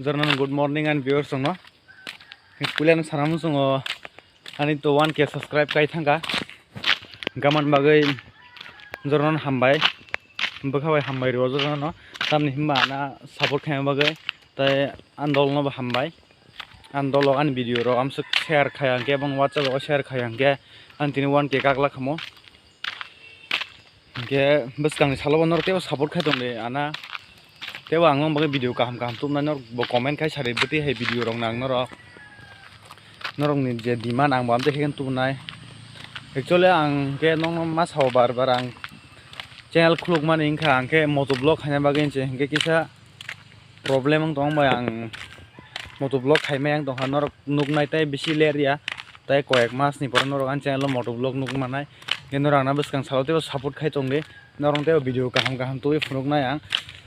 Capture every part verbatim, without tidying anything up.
Jorno good morning ani viewers rokno. Puilano sana muchungo ani to one K subscribe kai thangkha. Gaman bagwi jorno hambai. Bwkha bai hambai rw jorno. Tamni himba ana support khaima bagwi tai ani dolno bo hambai. Ani dolo ani video rok amswk share khai hwnkhe, ebong WhatsApp o share khai hwnkhe ani tini one K kaklak khamu. Hwnkhe bwskangni salo bo norok teibo support khai tongdi ana. Teibo ang nokni bagwi video kaham kaham tubunai, norok bo comment khai sadi bwtwi hai video rok nang norok. Norokni je demand ang bo amtwi khe tubunai. Actually ang khe nokno ma sao bar bar ang channel khulukmani wngkha, ang khe moto vlog khaina bagwi se hwnkhe kisa problem wng tong bai ang moto vlog khaimai ang tongkha, norok nuknai tei bisi ler ya, tei koyek mas ni pore norok ani channel o moto vlog nukmanai. Hwnkhe norok angno bwskang salo teibo support khai tongdi, norok teibo video kaham kaham tubui phunuknai ang.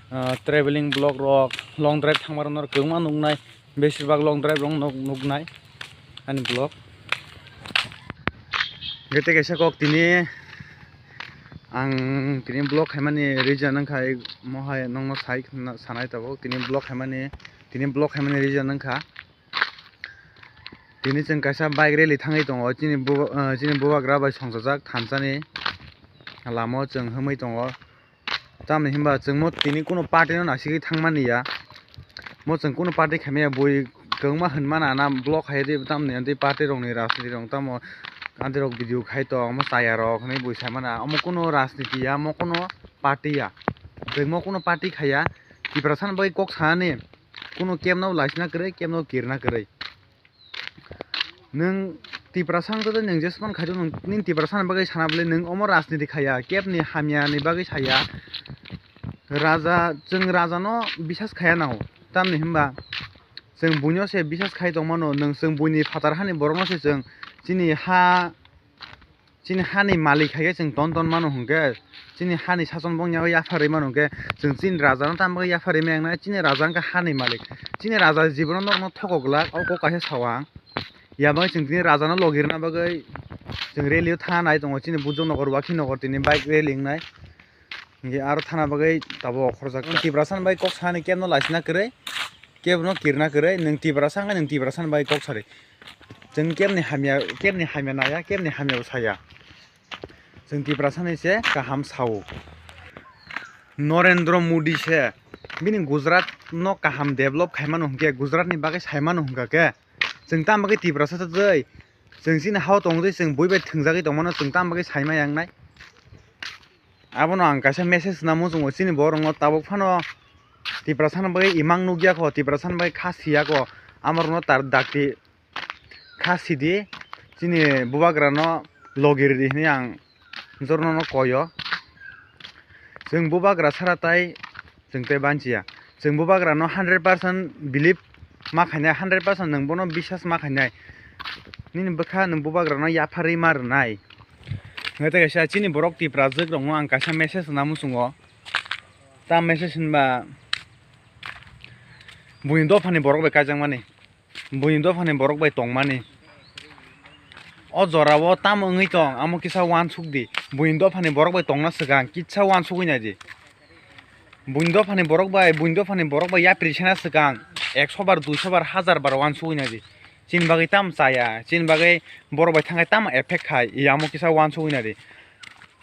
Ah, traveling vlog rok, long drive thangma rok norok kwbangma nuknai, besir bak long drive rok nuk-, nuknai ani vlog. Hwnkhe tei kaisa kok tini ang tini vlog khaimani reason wngkha, mohai nokno sai khna-, sanai tabuk tini vlog khaimani, tini vlog khaimani reason wngkha tini chwng kaisa bike rally thangwi tongo, chini buba-, ah, chini bubagra bai songchajak thansani lama o chwng himwi tongo. Tamni hinba chwng mo tini kunu party no naisingwi thangmani ya. Mo chwng kunu party khaimaya bui kwbangma hinmana na block hai di tamni party rokni rajniti rok tamo anti rok video khai tong omo chaya rok hinwi bui saimana omo kunu rajniti ya omo kunu party ya. Chwng mo kunu party khaiya Tiprasa ni bagwi kok sanani kunu kebno laisina kwrwi kebno kirna kwrwi. Nwng Tiprasa wngtwi nwng jesmani khaito nwng nini Tiprasa ni bagwi sana bwle nwng omo rajniti khaiya, kebni hamya ni bagwi saya. Raja, chwng raja no bisas khaiya nango. Tamni hinba chwng buino se bisas khai tongmano, nwng chwng buini phatar hani borok no se chwng chini ha, chini hani malik hai khe chwng ton ton mano hwnkhe, chini hani sason bong yago yapharwi mano hwnkhe, chwng chini raja no tamo yapharwi maya wngnai, chini raja wngkha hani malik. Chini raja jibono norokno thogo glak, o kok kaisa sao ang. Ya bagwi chwng tini raja no logi rwna bagwi chwng rally o thana nai tongo, chini Bujok nogor, Wakhi nogor tini bike rally wngnai. Hinkhe aro thana bagwi tabuk okhorjak. Tiprasa ni bai kok sani kebno laisina kwrwi, kebno kirna kwrwi, nwng Tiprasa wngkha nwng Tiprasa ni bai kok sari. Chwng kebni hamya, kebni hamya naya, kebni hamya bo saya. Chwng Tiprasa ni se kaham sao. Narendra Modi se bini Gujarat no kaham develop khaimano hwnkhe, Gujarat ni bagwi saimano hwnkha khe, chwng tamo khe Tiprasa tei chwng chini hao tongwi chwng bui bai thwngjagwi tongmano chwng tamo khe saimaya wngnai. Abono ang kaisa message namo chwng chini borok no tabuk phano Tiprasa ni bagwi imang nukya kho, Tiprasa ni bagwi kha siya kho, amorokno tar dakti kha sidi, chini bubagrano logi ridi hinwi ang jornono koyo. Chwng bubagra sara tai chwng tei banchiya. Chwng bubagrano hundred percent believe ma khainai, hundred percent nwng bono bisas ma khainai. Nini bwkha nwng bubagrano yapharwi ma rwnai. Hwnkhe tei kaisa chini borok Tiprajwk rokno ang kaisa message rwna muchungo. Ta message hinba buini dophani borok bai kaijakmani. Buini dophani borok bai tongmani. O jorao tamo wngwi tong, amo kisa uansuk di. Buini dophani borok bai tongna swkang, kisa uansugwi nai di. Buini dophani borok bai, buini dophani borok bai yapri sena swkang, ekso bar, duiso bar, hajar bar uansugwi nai di. Chini bagwi tamo chaya, chini bagwi borok bai thangkhe tamo effect khai, amo kisa uansugwi nai di.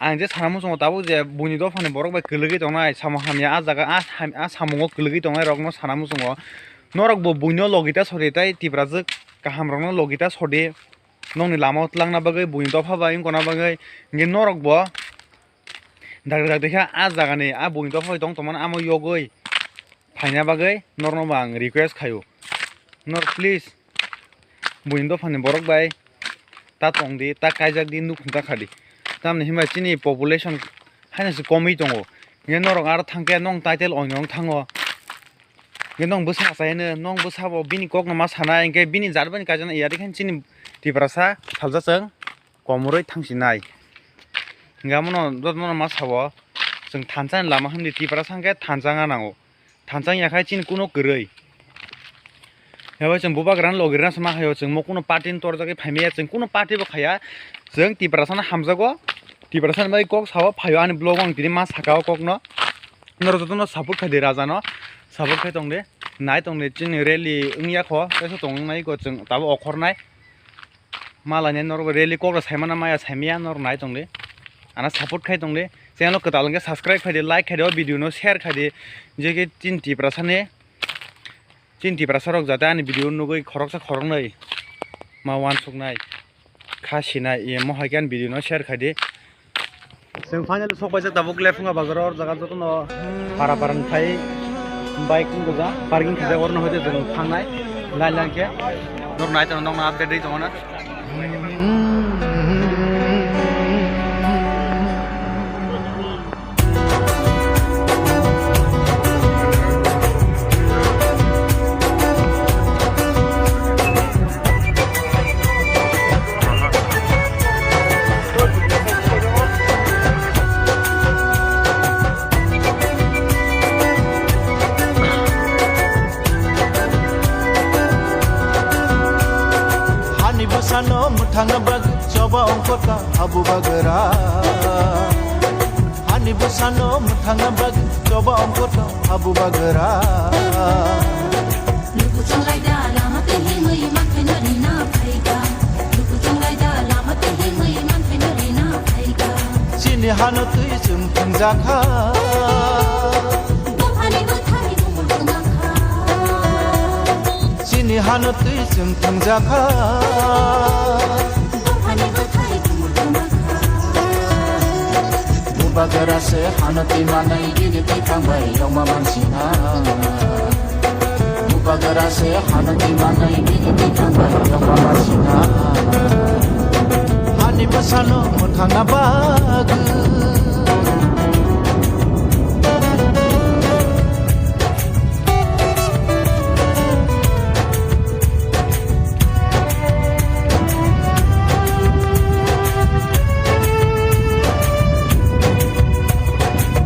Ang je sana muchungo tabuk je buini dophani borok bai kwlwgwi tongnai, samung hamya ah jaga, ah ham-, ah samungo kwlwgwi tongnai rokno sana muchungo. Norok bo buino logi ta sodi tei Tiprajwk kaham rokno logi ta sodi. Nokni lama o twlangna bagwi buini dopha bai wngkona bagwi. Hinkhe norok bo dakti dakti khe ah jagani ah buini dopha bai tong tongmani amo yogwi phaina bagwi norokno bo ang request khaio. Norok please buini dophani borok bai ta tongdi, ta kaijakdi, nukhung ta khadi. Tamni hinba chini population haino se komwi tongo. Hinkhe norok aro thangkhe nong title oinong thango. Hinkhe nong bwsa achai hino, nong bwsabo bini kokno ma sanai, hinkhe bini jat bani kaijaknai yari khe chini Tiprasa salsa chwng komorwi thangsinai. Hinkhe amono jotono ma sao, chwng thansa ni lama himdi Tiprasa hinkhe thansa wngna nango. Thansa wngya khai chini kuno kwrwi. Abo chwng bubagrano logirna se ma khaio, chwng mo kuno party ni torjagwi phaimaya, chwng kuno party bo khaiya, chwng Tiprasano hamjago, Tiprasani bagwi kok sao phaio ani vlog o ang tini ma saka o kokno. Norok jotono support khaidi rajano, support khai tongdi. Nai tongdi chini rally wngya kho, teisa tong wngnai kho chwng tabuk okhornai. Malani norok rally kok rok saimano maya saimaya norok nai tongdi. Ana support khai tongdi. Channel kwtal hwnkhe subscribe khaidi, like khaidi, o video no share khaidi. Je khe chini Tiprasani, chini Tiprasa rok jate ani video nugwi khoroksa khoroknwi ma wansuknai, kha sinai, ye mohai khe ani video no share khaidi. Chwng finally sok paijak tabuk Lephunga bazar o, o jaga jotono para para ni phai bike wng gojak, parking khaijak, oro no hoite chwng thangnai line line khe. Norok nai tongo, nokno update ri tongo na. Hani bwsano mwthangna bagwi choba ongkhorka habu bagra. Hani bwsano mwthangna bagwi choba ongkhorka habu bagra. Luku chonglai da lama twi himwi mankhaino rina phaika. Luku chonglai da lama twi himwi mankhaino rina phaika. Chini hano twi chwng thwngjakha. Buphani bwthai bumul kwmakha. Chini hano twi chwng thwngjakha. Buphani bwthai bumul kwmakha. Bubagra se hano twi manai bini twi thangbai yongma mansina. Bubagra se hano twi manai bini twi thangbai yongma mansina. Hani bwsano mwthangna bagwi.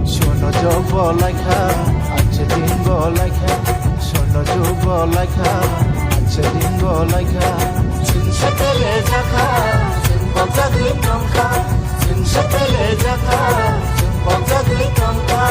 Sono jobo laikha, ache dingo laikha. Sono jobo laikha, ache dingo laikha. Chwng sepele jakha, chwng bokjagwi tongkha. Chwng sepele jakha, chwng bokjagwi tongkha.